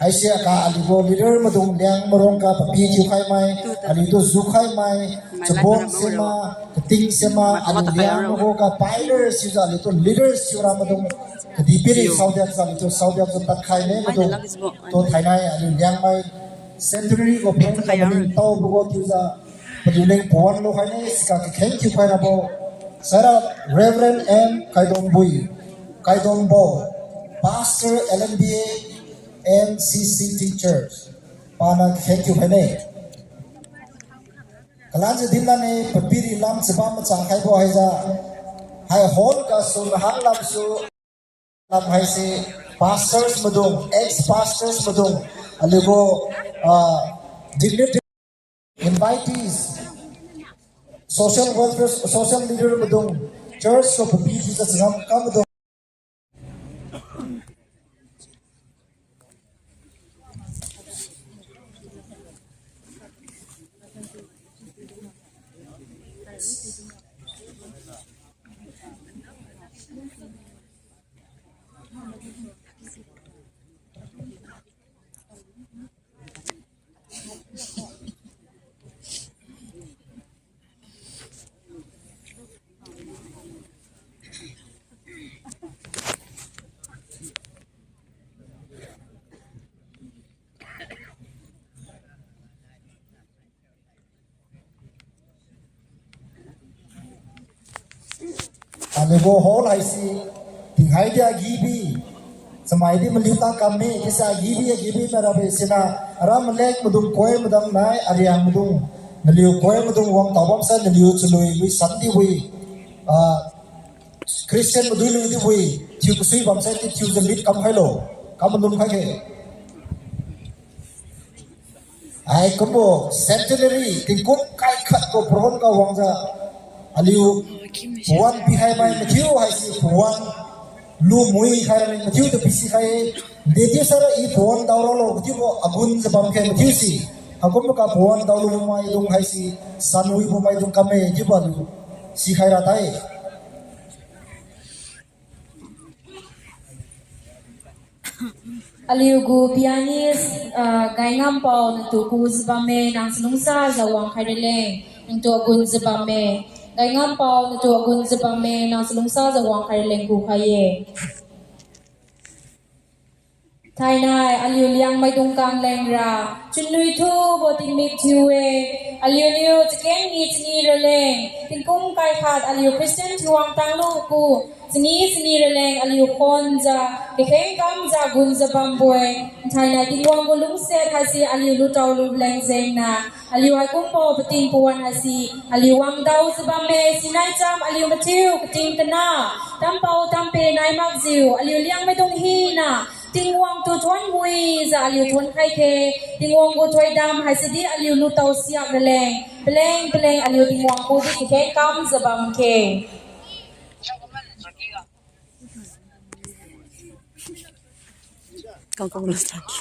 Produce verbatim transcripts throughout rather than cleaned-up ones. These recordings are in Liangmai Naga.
Haisi ka aliugu leader maidung Liangmai rongga papi thiukhaimai, aliutu zukhaimai, chabon sema, kating sema, aliu Liangmai rongga pioneer sijiu aliutu leaders thiura maidung, kadihpiri saodiak sa aliutu saodiak sa tadkhai ne maidung, tu thainai aliu Liangmai centenary gu phuang ka maning taobo gu thiujiu, paliuleng pawan lukhai ne siga kakheng thiukhai rabo, saira Reverend M Kaidongbui, Kaidongbo, Pastor L N B A, N C C T Church, pana kakheng thiukhaine. Kalanjiu dinlane papiri lam chabam macha khaibo haijiu, hai hall gasu nahang lamsu, lam haise pastors maidung, ex-pastors maidung, aliugu, ah, dignitaries, invitees, social workers, social leader maidung, church gu papi thiujiu changam kam maidung. Aliugu hall haise, tinghaidi agibi, chamaidi maliu ta kamme, chiusa agibi, agibi marabe sina, ara malek maidung koi maidung nai, ariang maidung, naliu koi maidung wang taobam sai naliu chalui lui sandibo-e, ah, Christian maidung lui dibo-e, thiu kasui bamsai ti thiujiu lit kamkhailo, kam malum khaike. Haikumbo centenary tingkum kai khat gu program ga wangjiu, aliu pawan pikhaimai mathiu haise pawan lumui khai raleng mathiutu pisikhai-e, dechiu saira i pawan daoralo kathiubo agunjiu bamkhe mathiu si. Haikumbo ga pawan daolu maidung haise, sanwibo maidung kamme chiubo aliu sikhai ra tai. Aliugu pianist, ah, Gaingampao natu kujiu bamme, nang chalungsajiu wangkhai raleng, nangtu agunjiu bamme. Gaingampao natu agunjiu bamme, nang chalungsajiu wangkhai raleng kukhai-e. Thainai aliu Liangmaidung kanglengra, chunwi thubo tingmik thiu-e, aliuniu chakeng ni chani raleng, tingkum kai khat aliu Christian thiuwang tanglu gu, chani chani raleng aliu khonjiu, kakheng kamjiu gunjiu bambo-e, thainai Tingwang gu lungsiat haise aliu lutao luleng jengna, aliu haikumbo pating pawan haise, aliu wangdaojiu bamme, sinai cham aliu mathiu kating kana, tampao tampe nai makjiu, aliu Liangmaidung hina, Tingwang tu thuon muijiu aliu thuon khaikhe, Tingwang gu thoidam haisidi aliu lutao siak raleng, paleng paleng aliu Tingwang kudi kakheng kamjiu bamkhe. Kang kang lu saki.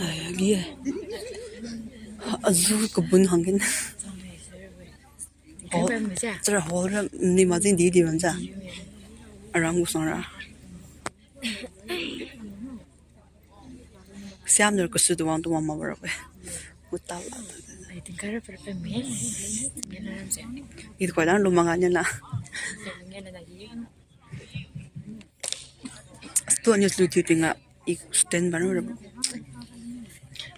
Ai, agi. Azu kabun hangin. Hall, chara hall ra ni ma jing di di bamjiu. Aram gu sang ra. Siam nur kasu tuwang tuwang ma bara pe. Muta la. Itu koi dan lu manga niana. Stu news lu thiu tinga. I stand ban ra.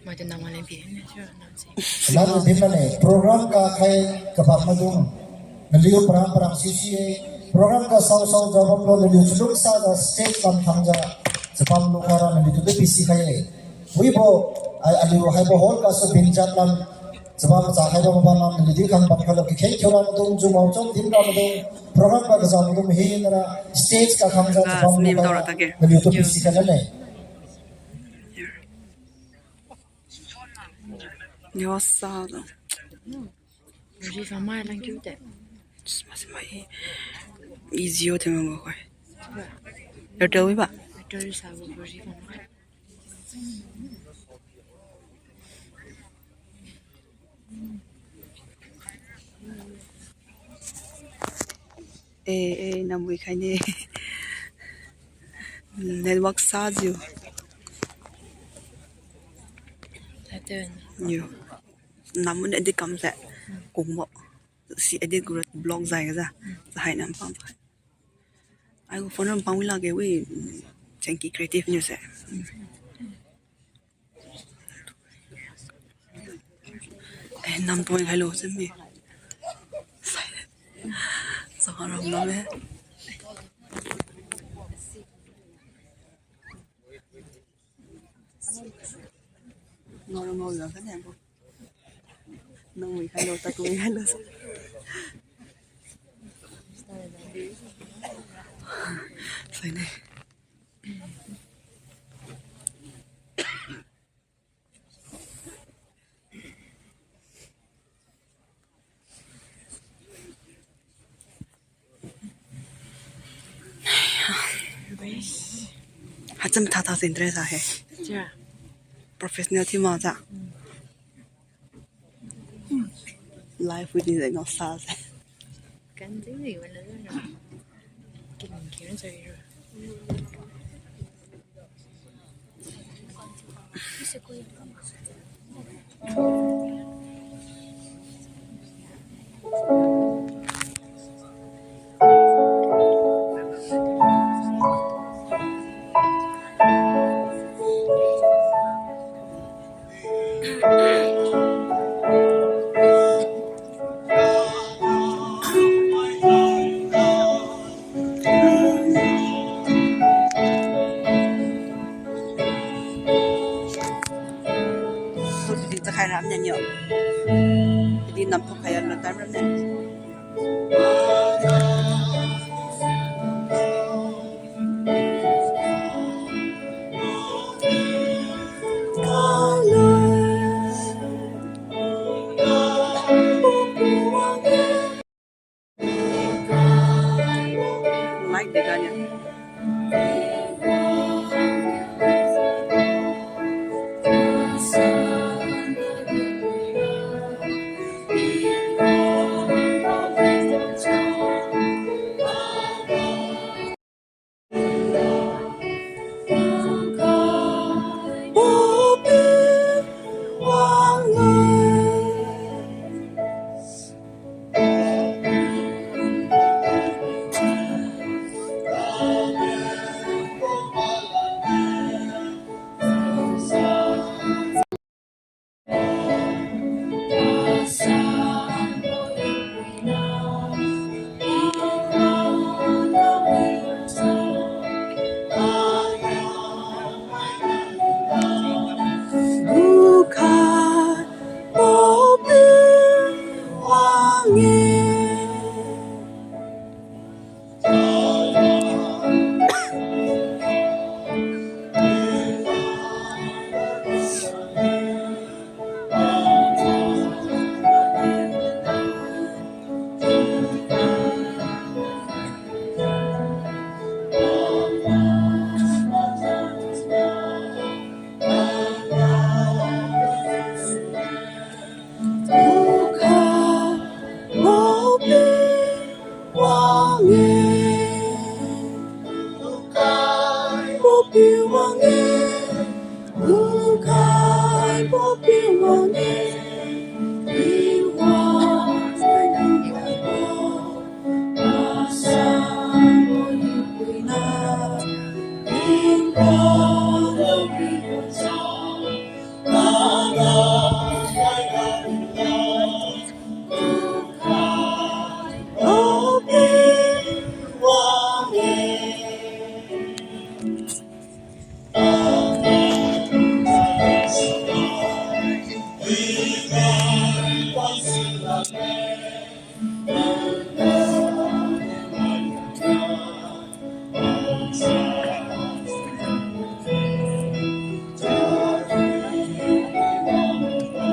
Mai tu nang ma leng pi. Lam din mane program ga khai kabam maidung. Naliu parang parang sisi-e. Program ga sao sao jabam lo naliu chalungsa ga stage lam thangjiu. Jabam lo kara naliu tu pisikhai-e. Wibo, ai aliu haibo hall gasu binjat lam. Jabam macha khaibo mabam lam naliu di khang bam khailo kakheng thiura maidung, jumao chom din ra maidung. Program ga kajao maidung hinara stage ga khangjiu jabam lo kara naliu tu pisikhai lane. Yo sa da. Easy o thema ba koi. Airtel wi ba? Airtel sa ba. Eh, eh, namui khaine. Network sajiu. Yo. Namun edit kamse. Kungbo. Si edit gura block jai gaja. Sa hai nam pang. Ai gu phone ram pang wi lage wi. Thank you creative news eh. Eh, nam tuang khailo simi. Sa ram nam eh. Ngau ram ngau lam kane bo. Nang wi khailo, ta tu wi khailo. Sai ne. Hacham tha tha sin dress a he. Professional thi ma ja. Life with the no sa sa. Di takhai ram ne niu. Di nam takhai ram ne. Like dega niu.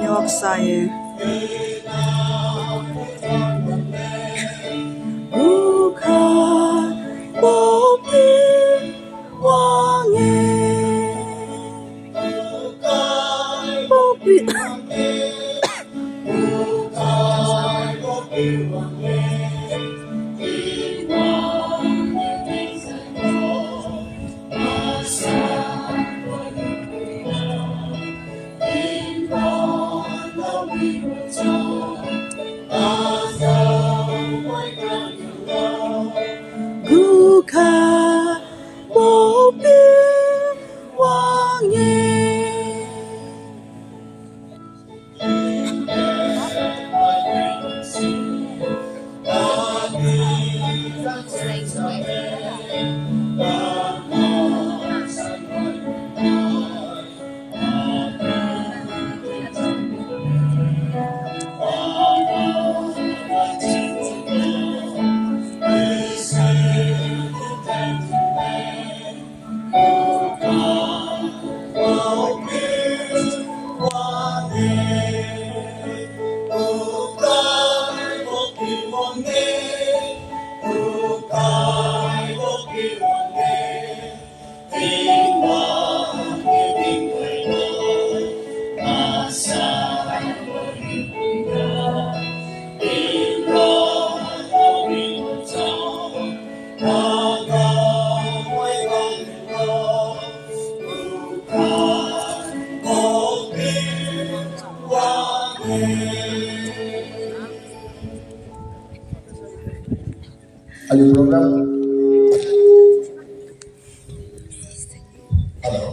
Network sai. Ukhai popi wang-e. Gukha bopi wang-e. Aliu program. Hello.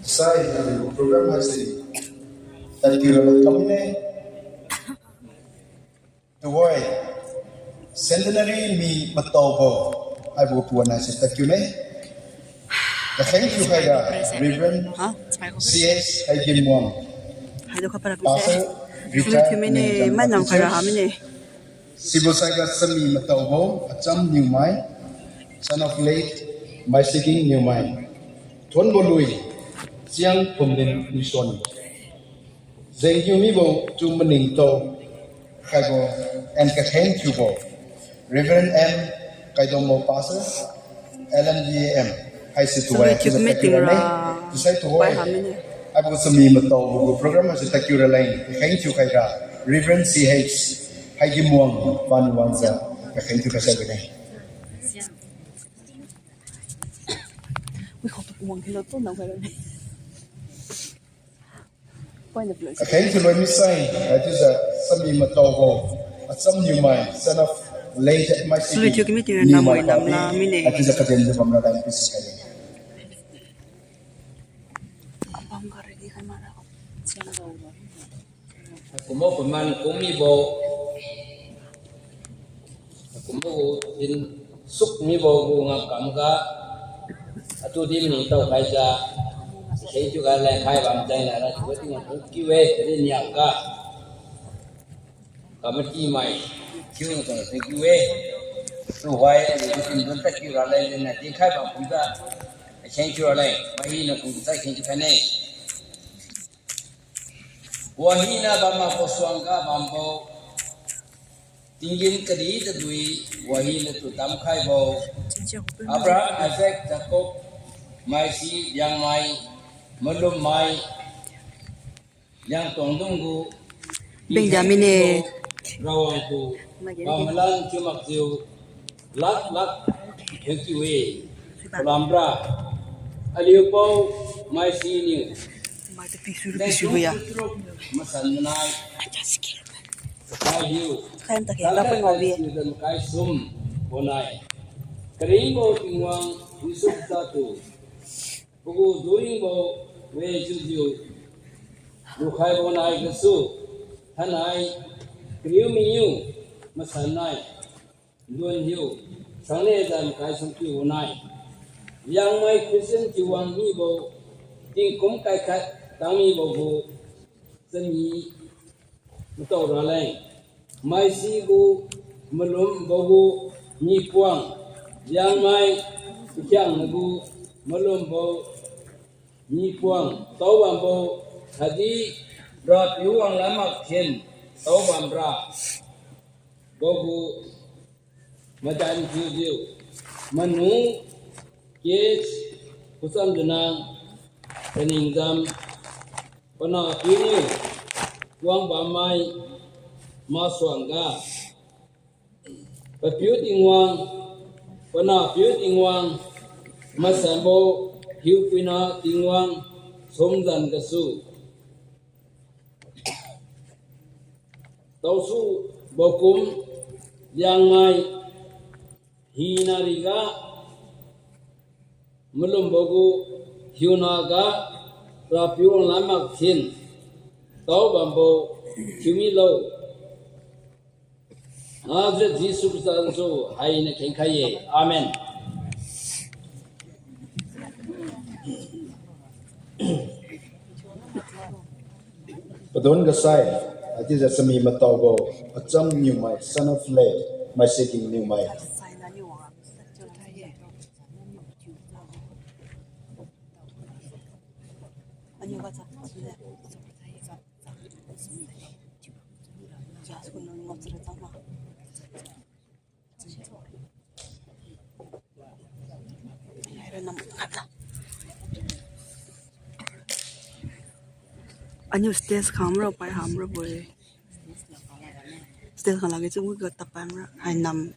Sai, aliu program haise tadkiu raleng kamne. Tuhoi, centenary mi mataobo haibo puan haise tadkiu ne. Kakheng thiu khaira Reverend C H Haiginmuang, Pastor, retired, Manang Khaira Hamine. Sibo saiga chami mataobo Acham Niumai, son of late Maisiging Niumai. Thonbo lui, Chiang Phumlin Nison. Jengkiu mibo tu maningtao khaibo and kakheng thiubo Reverend M Kaidombo, Pastor, L M D A M, haise tuhoi, tusai tuhoi. Haibo chami mataobo gu program haise tadkiu raleng kakheng thiu khaira Reverend C H Haiginmuang paniu wangjiu kakheng thiu khaisai bine. Kakheng thiu loi misai, haichiujiu chami mataobo Acham Niumai, son of late Maisiging Niumai, haichiujiu kadenjiu bamra dan pisikhai-e. Kumbo paman kum mibo, kumbo gu dinsuk mibo gu ngam kamga, atu din ni tao khaijiu, kakheng thiu khaira leng khai bam tainara chiubo Tingwang tu kiu-e, kadi niangga committee mai thiuna tang thank you e. Tuhoi aliu tingdun tadkiu raleng dinna dinkhai bam kumjiu, kakheng thiu raleng mai hina kumjiu kheng thiu khaine. Wahina bam makbo suangga bambo, tinggen kadih tadui, wahina tu tamkhaibo, Abraham, Isaac, Jacob, Maisi, Liangmai, Malummai, Liangtongdung gu, Benjamin e, Rawang tu, Bamalan chiu makjiu, lak lak, thank you e. Palamra, aliu pao, Maisi niu, masan manai, kai hiu, kai sum, bonai, karingbo Tingwang Jesu Khrista tu, pagu duringbo we chiujiu, lukhaibo nai gasu, thainai, kariu miniu, masan nai, lun hiu, sangne zan kai sumkiu nai, Liangmai Christian thiu wang mibo, tingkum kaikhat tang mibo gu, chami matao raleng, Maisi gu malumbo gu mipuang, Liangmai pakhiangna gu malumbo mipuang, taobambo, khatdi Rapiu wanglan makthen taobamra, bogu madan thiujiu, manu, case, kucham janang, Kaningdam, panahpiu niu wangbammai masuangga, Papiu Tingwang, Panahpiu Tingwang, Masanbo Hiupuina Tingwang, sumzan gasu. Taosu bokum Liangmai hina riga, malumbo gu hiuna ga, Rapiu wanglan makthen, tao bambo thiumilo. Nazareth Jesu Khrista su haina khengkhai ye. Amen. Padon gasai, achiujiu chami mataobo, Acham Niumai, son of late Maiseking Niumai. Aniu stage kham ra pai ham ra bo-e. Stage kham lagi chu wi ga tap pai ra hai nam.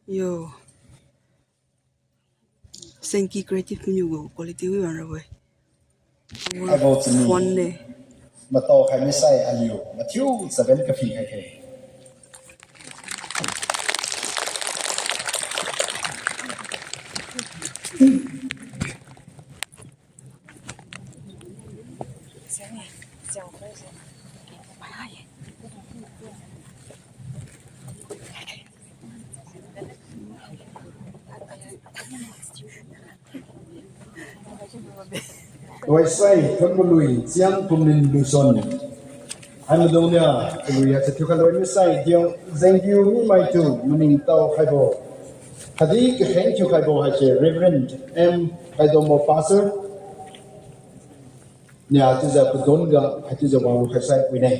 Yo. Senki Creative niu gu quality wi wan ra bo-e. Abo chami phone de. Matao khai misai aliu mathiu chagan kaphi khai khe. Waisai Thonbului Chiang Pumlin Luson. Hai maidungniu, kalui haise thiukhailo misai, diu, jengdiu mimaitu maningtao khaibo. Khatdi kakheng thiukhaibo haise Reverend M Khaidomo Pastor. Nia chiujiu padon ga, haichiujiu wanglu khaisai puine.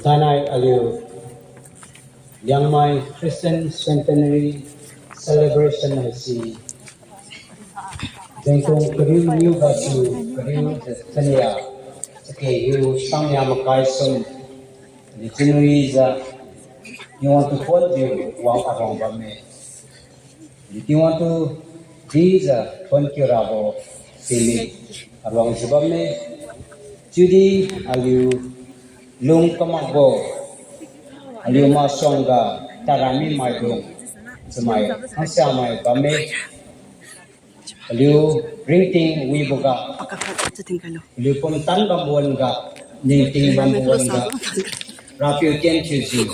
Thainai aliu Liangmai Christian Centenary Celebration haise zengkung kariu maniu gasu kariu chania, chake hiu sangnia makai sum, aliu chunwijiu, Tingwang tu ponjiu wang aruang bamme. Aliu Tingwang tu dijiu pon kiurabo simi aruangjiu bamme. Chiudi aliu lung kamakbo, aliu masuangga tadra mi maidung, chamai hangsiamai bamme. Aliu ringting wiboga, aliu pumtan bambo wan-ga, ningting bambo wan-ga, Rapiu tien thiujiu,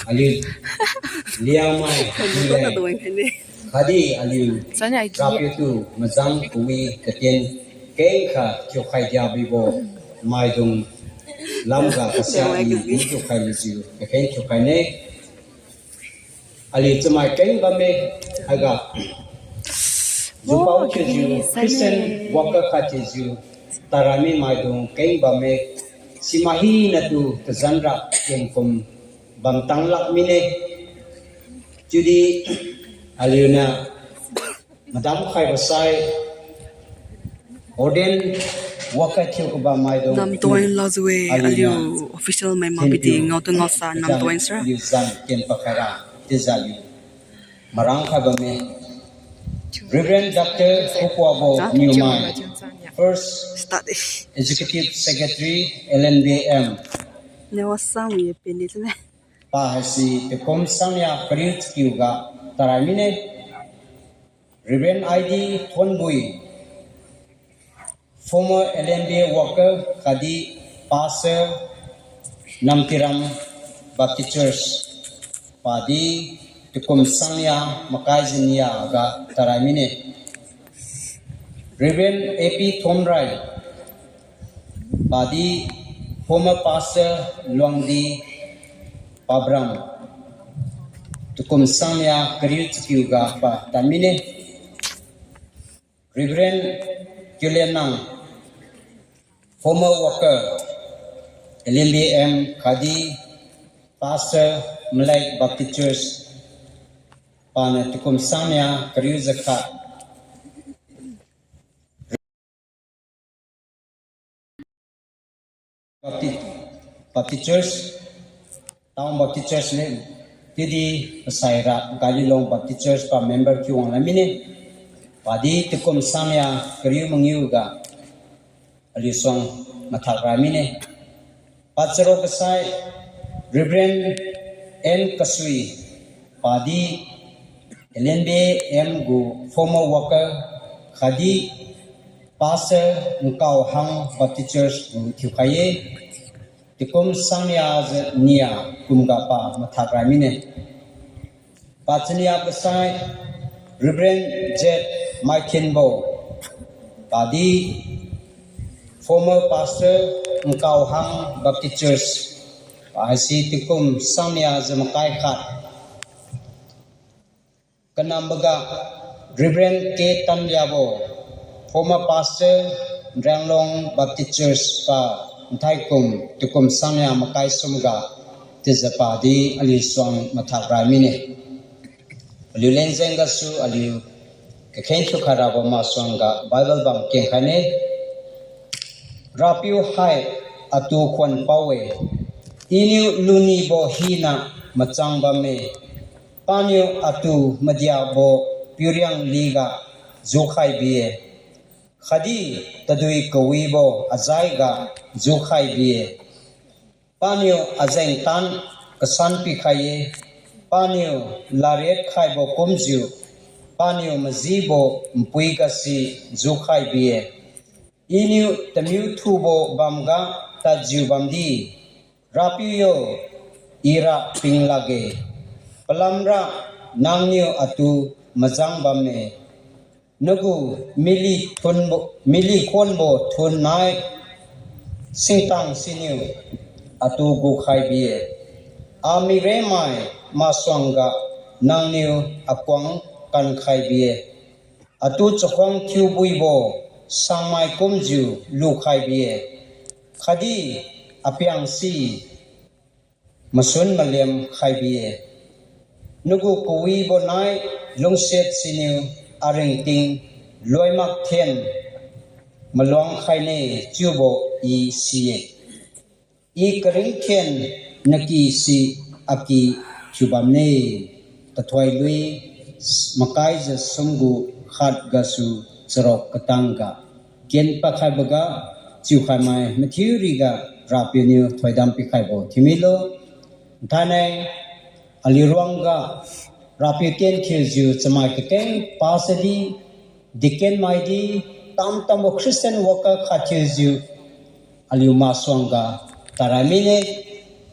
aliu Liangmai, khatdi aliu Rapiu tu majang kawi katien kengkha thiukhai diabibo maidung lamga kasia i thiukhai lujiu kakheng thiukhaine. Aliu chamai keng bamme, haiga jupao thiujiu Christian worker khat thiujiu tadra mi maidung keng bamme, simahinatu tazanra kengkum bamtang lak mine. Chiudi aliuniu madamkhaibo sai ordained worker thiu kabam maidung Namtoin Lazue, aliu official mai makbi di ngao tu ngaosa Namtoin sir. Aliu zan ken pakhaira chiujiu aliu marangkhai bamme. Reverend Doctor Kukwabo Niumai, First Executive Secretary, L N B M. Newa sang ye pen di chune. Pa haise tingkum sangnia kariu chakiuga tadra mine. Reverend I D Thonbui, former L N B worker khatdi pastor, Namtiram Baptist Church, padi tingkum sangnia makai jiniaga tadra mine. Reverend A P Thomrai, padi former pastor Luangdi Pabram, tingkum sangnia kariu chakiuga pa tadra mine. Reverend Kiulenang, former worker, L N B M khatdi pastor, Malek Baptist Church, paniu tingkum sangnia kariu jakha. Baptist, Baptist Church, Town Baptist Church le, chiudi pasaira Galilong Baptist Church pa member thiu wang la mine, padi tingkum sangnia kariu mangiuga aliu suang mathak ra mine. Pacharo kasai Reverend N Kasui, padi L N B M gu former worker khatdi pastor Nkaohang Baptist Church gu thiukhai-e. Tingkum sangnia jiu nia kumga pa mathak ra mine. Pachania kasai Reverend Z Maithinbo, padi former pastor Nkaohang Baptist Church, pa haise tingkum sangnia jiu makai khat. Kanamboga Reverend K Tanliabo, former pastor Nranglong Baptist Church pa nthaikum tingkum sangnia makai sumga chiujiu padi aliu suang mathak ra mine. Aliu lengjeng gasu aliu kakheng thiukhai rabo masuangga Bible bam kengkhaine. Rapiu hai atu khuan pao-e, Iniu lunibo hina machang bamme. Paniu atu madiabo piuriang liga jukhai bi-e, khatdi tadui kawibo ajaiga jukhai bi-e. Paniu ajengtan kasan pikhai-e, paniu ladriat khaibo kumjiu, paniu majibo npui gasi jukhai bi-e. Iniu tamiu thubo bamga tadjiu bamdi, Rapiu yo, ira ping lakge. Palamra nangniu atu majang bamme. Nagu mily thunbo, mily khuanbo thunnai singtang siniu atu gukhai bi-e. Amikremai masuangga nangniu akuang kankhai bi-e. Atu chakhuang thiubuibo sangmai kumjiu lukhai bi-e. Khatdi apiang si masun malem khai bi-e. Nagu kawibo nai lungsiat siniu aringting loimak then maluang khaine chiubo I si-e. I karingthen naki si aki thiubamne. Tathoi lui makai jasum gu khat gasu charuk katang ga ken pakhaibo ga chiukhai mai mathiu riga Rapiu niu thoidam pikhaibo thiumilo. Nthainai aliu ruangga Rapiu tien thiujiu chamai kakeng pastor di, deacon mai di, tamtambo Christian worker khat thiujiu aliu masuangga tarai mine,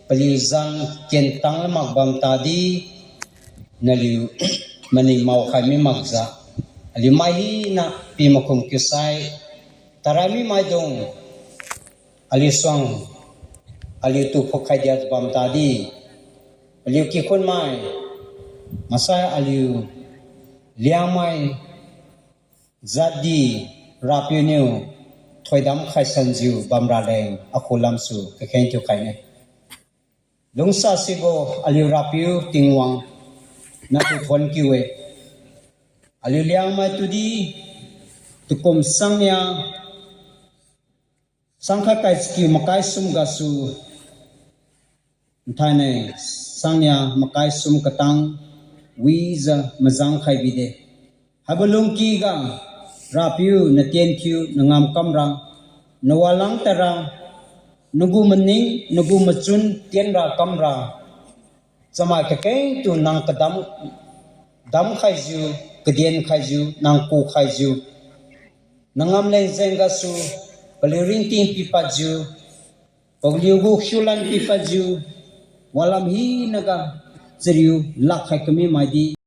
paliu zan kentang lamak bam tadi, naliu maning maokhai mi makjiu, aliu mai hina pi makhum kiusai, tarai mi maidung, aliu suang, aliutu phukkhai dijiu bam tadi, aliu kikhun mai, maksai aliu Liangmai jatdi Rapiu niu thoidam khaisanjiu bamraleng akhu lamsu kakheng thiukhaine. Lungsasibo aliu Rapiu Tingwang, natu thuon kiu-e. Aliu Liangmai tudi, tukum sangnia, sangkhat kai chakiu makai sum gasu, nthainai sangnia makai sum katang wijiu majang khai bide. Haibo lungky ga Rapiu natien thiu nangam kamra, nawalang tadra, nagu maning nagu machun tienra kamra, chamai kakengtu nang kadam, dam khaijiu, kadien khaijiu, nang ku khaijiu, nangam leng jeng gasu, paliu ringting pipadjiu, paliu gu khiulan pipadjiu, walam hinaga chariu lakkhai kami maidi